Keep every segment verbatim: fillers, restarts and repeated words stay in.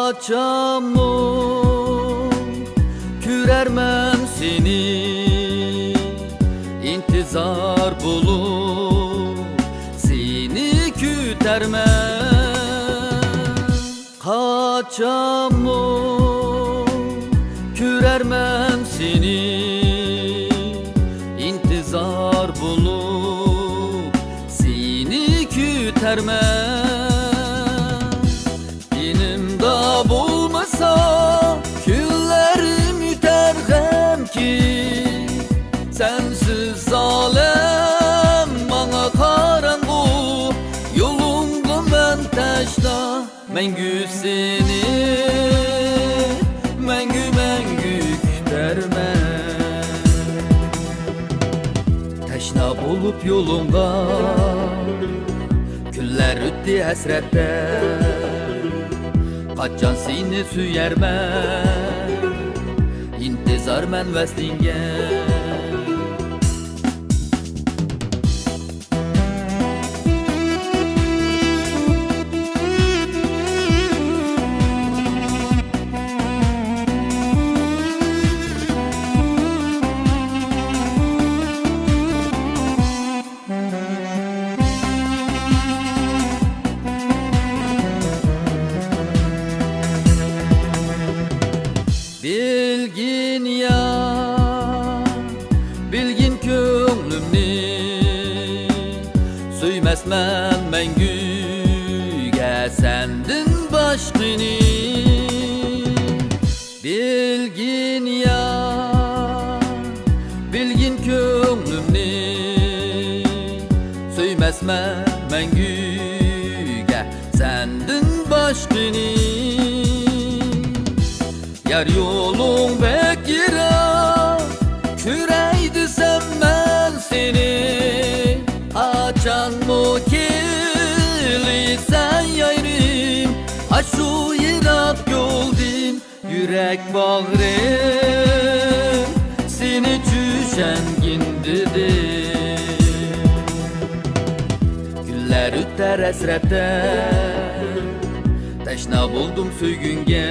قاچانمۇ كۆرەرمەن سېنى، ئىنتىزار بولۇپ سېنى كۈتەرمەن. قاچانمۇ كۆرەرمەن سېنى، ئىنتىزار بولۇپ سېنى كۈتەرمەن. يېنىمدا بولمىسا، كۈنلىرىم ئۆتەر غەمكىن. سەنسىز ئالەم ماڭا قاراڭغۇ، يولۇڭغا مەن تەشنا. مەڭگۈ سېنى، مەڭگۈ، مەڭگۈ كۈتەرمەن. تەشنا بولۇپ يولۇڭغا، كۈنلەر ئۆتتى ھەسرەتتە. قاچان سېنى سۆيەرمەن، ئىنتىزارمەن ۋەسلىڭگە. بىلگىن يا، بىلگىن كۆڭلۈمنى، سۆيمەسمەن مەڭگۈگە سەندىن باشقىنى. بىلگىن يا، بىلگىن كۆڭلۈمنى، سۆيمەسمەن مەڭگۈگە سەندىن باشقىنى. يار يولۇڭ بەك يىراق، كۆرەي دېسەم مەن سېنى. قاچانمۇ كېلىسەن يارىم، ئاشۇ يىراق يولدىن. يۈرەك باغرىم سېنى چۈشەنگىن دېدى. كۈنلەر ئۆتەر ھەسرەتتە، تەشنا بولدۇم سۆيگۈڭگە.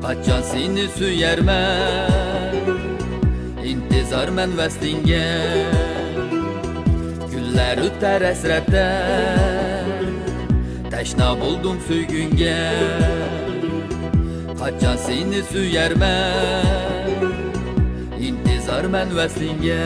قاچان سېنى سۆيەرمەن، ئىنتىزارمەن ۋەسلىڭگە. كۈنلەر ئۆتەر ھەسرەتتە، تەشنا بولدۇم سۆيگۈڭگە. قاچان سېنى سۆيەرمەن، ئىنتىزارمەن ۋەسلىڭگە.